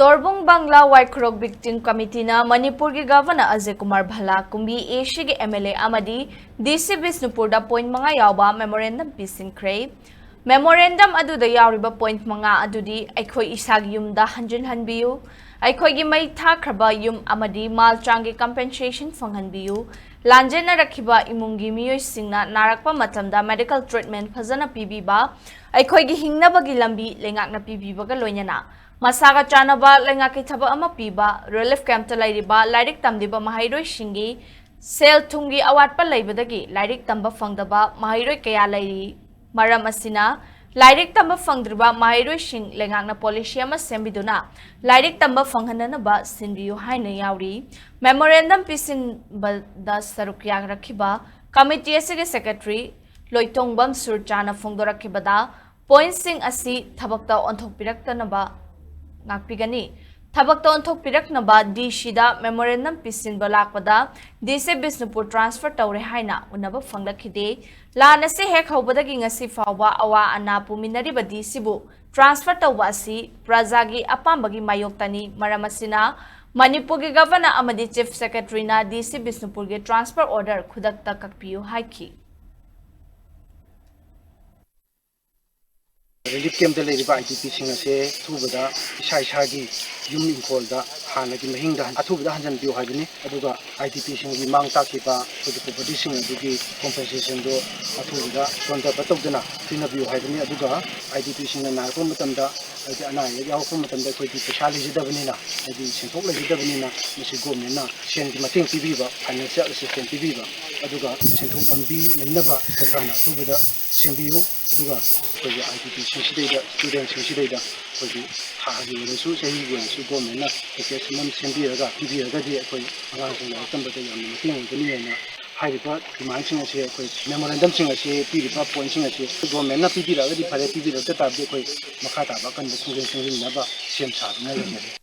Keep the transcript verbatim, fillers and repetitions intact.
ꯇꯣꯔꯕꯨꯡ Bangla ꯋꯥꯏꯈꯨꯔꯣꯛ victim ꯀꯃꯤꯇꯤꯅ ꯃꯅꯤꯄꯨꯔꯒꯤ governor Ajay Kumar Bhalla, Kumbi ꯑꯦꯁꯤꯒꯤ ꯑꯦꯝ ꯑꯦꯜ ꯑꯦ ꯑꯃꯗꯤ ꯗꯤ ꯁꯤ ꯕꯤꯁꯅꯨꯄꯨꯔꯗ ꯄꯣꯏꯟꯠ ꯃꯉꯥ ꯌꯥꯎꯕ ꯃꯦꯃꯣꯔꯦꯟꯗꯝ ꯄꯤꯁꯤꯟꯈ꯭ꯔꯦ꯫ ꯃꯦꯃꯣꯔꯦꯟꯗꯝ ꯑꯗꯨꯗ ꯌꯥꯎꯔꯤꯕ ꯄꯣꯏꯟꯠ ꯃꯉꯥ ꯑꯗꯨꯗꯤ: ꯑꯩꯈꯣꯏ ꯏꯁꯥꯒꯤ ꯌꯨꯝꯗ ꯍꯟꯖꯤꯟꯍꯟꯕꯤꯌꯨ, ꯑꯩꯈꯣꯏꯒꯤ ꯃꯩ ꯊꯥꯈ꯭ꯔꯕ ꯌꯨꯝ ꯑꯃꯗꯤ ꯃꯥꯜ ꯆꯥꯡꯒꯤ ꯀꯝꯄꯦꯟꯁꯦꯁꯟ ꯐꯪꯍꯟꯕꯤꯌꯨ, ꯂꯥꯟꯖꯦꯟꯅꯔꯛꯈꯤꯕ ꯏꯃꯨꯡꯒꯤ ꯃꯤꯑꯣꯏꯁꯤꯡꯅ ꯅꯥꯔꯛꯄ ꯃꯇꯝꯗ ꯃꯦꯗꯤꯀꯦꯜ ꯇ꯭ꯔꯤꯠꯃꯦꯟꯠ ꯐꯖꯅ ꯄꯤꯕꯤꯕ, ꯑꯩꯈꯣꯏꯒꯤ ꯍꯤꯡꯅꯕꯒꯤ ꯂꯝꯕꯤ ꯂꯩꯉꯥꯛꯅ ꯄꯤꯕꯤꯕꯒ ꯂꯣꯏꯅꯅ ꯃꯁꯥꯒ ꯆꯥꯟꯅꯕ ꯂꯩꯉꯥꯛꯀꯤ ꯊꯕꯛ ꯑꯃ ꯄꯤꯕ, ꯔꯤꯂꯤꯐ ꯀꯦꯝꯞꯇ ꯂꯩꯔꯤꯕ ꯂꯥꯏꯔꯤꯛ ꯇꯝꯂꯤꯕ ꯃꯍꯩꯔꯣꯏꯁꯤꯡꯒꯤ ꯁꯦꯜ ꯊꯨꯝꯒꯤ ꯑꯋꯥꯠꯄ ꯂꯩꯕꯗꯒꯤ ꯂꯥꯏꯔꯤꯛ ꯇꯝꯕ ꯐꯪꯗꯕ ꯃꯍꯩꯔꯣꯏ ꯀꯌꯥ ꯂꯩꯔꯤ꯫ ꯃꯔꯝ ꯑꯁꯤꯅ, ꯂꯥꯏꯔꯤꯛ ꯇꯝꯕ ꯐꯪꯗ꯭ꯔꯤꯕ ꯃꯍꯩꯔꯣꯏꯁꯤꯡ ꯂꯩꯉꯥꯛꯅ ꯄꯣꯂꯤꯁꯤ ꯑꯃ ꯁꯦꯝꯕꯤꯗꯨꯅ ꯂꯥꯏꯔꯤꯛ ꯇꯝꯕ ꯐꯪꯍꯟꯅꯅꯕ ꯁꯤꯟꯕꯤꯌꯨ ꯍꯥꯏꯅ ꯌꯥꯎꯔꯤ꯫ ꯃꯦꯃꯣꯔꯦꯟꯗꯝ ꯄꯤꯁꯤꯟꯕꯗ ꯁꯔꯨꯛ ꯌꯥꯔꯛꯈꯤꯕ ꯀꯃꯤꯇꯤ ꯑꯁꯤꯒꯤ ꯁꯦꯀ꯭ꯔꯦꯇꯔꯤ ꯂꯣꯏꯇꯣꯡꯕꯝ ꯁꯨꯔꯆꯥꯅ ꯐꯣꯡꯗꯣꯔꯛꯈꯤꯕꯗ, ꯄꯣꯏꯟꯠꯁꯤꯡ ꯑꯁꯤ ꯊꯕꯛꯇ ꯑꯣꯟꯊꯣꯛꯄꯤꯔꯛꯇꯅꯕ ꯉꯥꯛꯄꯤꯒꯅꯤ꯫ ꯊꯕꯛꯇ ꯑꯣꯟꯊꯣꯛꯄꯤꯔꯛꯅꯕ ꯗꯤ ꯁꯤꯗ ꯃꯦꯃꯣꯔꯦꯟꯗꯝ ꯄꯤꯁꯤꯟꯕ ꯂꯥꯛꯄꯗ ꯗꯤ ꯁꯤ ꯕꯤꯁꯅꯨꯄꯨꯔ ꯇ꯭ꯔꯥꯟꯁꯐꯔ ꯇꯧꯔꯦ ꯍꯥꯏꯅ ꯎꯅꯕ ꯐꯪꯂꯛꯈꯤꯗꯦ꯫ ꯂꯥꯟ ꯑꯁꯤ ꯍꯦꯛ ꯍꯧꯕꯗꯒꯤ ꯉꯁꯤ ꯐꯥꯎꯕ ꯑꯋꯥ ꯑꯅꯥ ꯄꯨꯃꯤꯟꯅꯔꯤꯕ ꯗꯤ ꯁꯤꯕꯨ ꯇ꯭ꯔꯥꯟꯁꯐꯔ ꯇꯧꯕ ꯑꯁꯤ ꯄ꯭ꯔꯖꯥꯒꯤ ꯑꯄꯥꯝꯕꯒꯤ ꯃꯥꯌꯣꯛꯇꯅꯤ꯫ ꯃꯔꯝ ꯑꯁꯤꯅ, ꯃꯅꯤꯄꯨꯔꯒꯤ ꯒꯚꯔꯅꯔ ꯑꯃꯗꯤ ꯆꯤꯐ ꯁꯦꯀ꯭ꯔꯦꯇꯔꯤꯅ ꯗꯤ ꯁꯤ ꯕꯤꯁꯅꯨꯄꯨꯔꯒꯤ ꯇ꯭ꯔꯥꯟꯁꯐꯔ ꯑꯣꯔꯗꯔ ꯈꯨꯗꯛꯇ ꯀꯛꯄꯤꯌꯨ ꯍꯥꯏꯈꯤ꯫ ꯔꯤꯂꯤꯐ ꯀꯦꯝꯞꯇ ꯂꯩꯔꯤꯕ ꯑꯥꯏ ꯗꯤ ꯄꯤꯁꯤꯡ ꯑꯁꯦ ꯑꯊꯨꯕꯗ ꯏꯁꯥ ꯏꯁꯥꯒꯤ ꯌꯨꯝ ꯏꯪꯈꯣꯜꯗ ꯍꯥꯟꯅꯒꯤ ꯃꯍꯤꯡꯗ ꯑꯊꯨꯕꯗ ꯍꯟꯖꯤꯟꯕꯤꯌꯨ ꯍꯥꯏꯕꯅꯤ꯫ ꯑꯗꯨꯒ ꯑꯥꯏ ꯗꯤ ꯄꯤꯁꯤꯡꯒꯤ ꯃꯥꯡ ꯇꯥꯛꯈꯤꯕ ꯑꯩꯈꯣꯏꯒꯤ ꯄ꯭ꯔꯣꯄꯔꯇꯤꯁꯤꯡ ꯑꯗꯨꯒꯤ ꯀꯣꯝꯄꯦꯟꯁꯦꯁꯟꯗꯣ ꯑꯊꯨꯕꯗ ꯐꯣꯟ ꯇꯧꯕ ꯇꯧꯗꯅ ꯄꯤꯅꯕꯤꯌꯨ ꯍꯥꯏꯕꯅꯤ꯫ ꯑꯗꯨꯒ ꯑꯥꯏ ꯗꯤ ꯄꯤꯁꯤꯡꯅ ꯅꯥꯔꯛꯄ ꯃꯇꯝꯗ, ꯍꯥꯏꯗꯤ ꯑꯅꯥ ꯑꯌꯦꯛ ꯌꯥꯎꯔꯛꯄ ꯃꯇꯝꯗ ꯑꯩꯈꯣꯏꯗꯤ ꯄꯩꯁꯥ ꯂꯩꯖꯗꯕꯅꯤꯅ, ꯍꯥꯏꯗꯤ ꯁꯦꯟꯊꯣꯛ ꯂꯩꯖꯗꯕꯅꯤꯅ, ꯃꯁꯤ ꯒꯣꯔꯃꯦꯟꯅ ꯁꯦꯟꯒꯤ ꯃꯇꯦꯡ ꯄꯤꯕꯤꯕ, ꯐꯥꯏꯅꯥꯟꯁꯤꯌꯦꯜ ꯑꯦꯁꯤꯁꯇꯦꯟꯁ ꯄꯤꯕꯤꯕ, ꯑꯗꯨꯒ ꯁꯦꯟꯊꯣꯛ ꯂꯝꯕꯤ ꯂꯩꯅꯕ ꯁꯔꯀꯥꯔꯅ ꯑꯊꯨꯕꯗ ꯁꯦꯝꯕꯤꯌꯨ꯫ ꯑꯗꯨꯒ ꯑꯩꯈꯣꯏꯒꯤ ꯑꯥꯏ ꯗꯤ ꯄꯤꯁꯤꯡꯁꯤꯗꯩꯗ, ꯁ꯭ꯇꯨꯗꯦꯟꯁꯤꯡꯁꯤꯗꯩꯗ ꯑꯩꯈꯣꯏꯒꯤ ꯊꯥꯒꯤ ꯑꯣꯏꯔꯁꯨ ꯆꯍꯤꯒꯤ ꯑꯣꯏꯔꯁꯨ ꯒꯣꯔꯃꯦꯟꯅ ꯄꯦꯀꯦꯖ ꯑꯃ ꯁꯦꯝꯕꯤꯔꯒ ꯄꯤꯕꯤꯔꯒꯗꯤ ꯑꯩꯈꯣꯏ ꯑꯉꯥꯡꯁꯤꯡ ꯂꯥꯏꯔꯤꯛ ꯇꯝꯕꯗ ꯌꯥꯝꯅ ꯃꯇꯦꯡ ꯑꯣꯏꯒꯅꯤ ꯍꯥꯏꯅ ꯍꯥꯏꯔꯤꯕ ꯗꯤꯃꯥꯟꯁꯤꯡ ꯑꯁꯤ, ꯑꯩꯈꯣꯏ ꯃꯦꯃꯣꯔꯦꯟꯗꯝꯁꯤꯡ ꯑꯁꯤ, ꯄꯤꯔꯤꯕ ꯄꯣꯏꯟꯠꯁꯤꯡ ꯑꯁꯤ ꯒꯣꯔꯃꯦꯟꯅ ꯄꯤꯕꯤꯔꯛꯑꯒꯗꯤ ꯐꯔꯦ, ꯄꯤꯕꯤꯔꯛꯇ ꯇꯥꯔꯗꯤ ꯑꯩꯈꯣꯏ ꯃꯈꯥ ꯇꯥꯕ ꯑꯀꯟꯕ ꯈꯣꯡꯖꯦꯜ ꯆꯪꯁꯤꯟꯅꯕ ꯁꯦꯝ ꯁꯥꯗꯨꯅ ꯂꯩꯖꯔꯤ꯫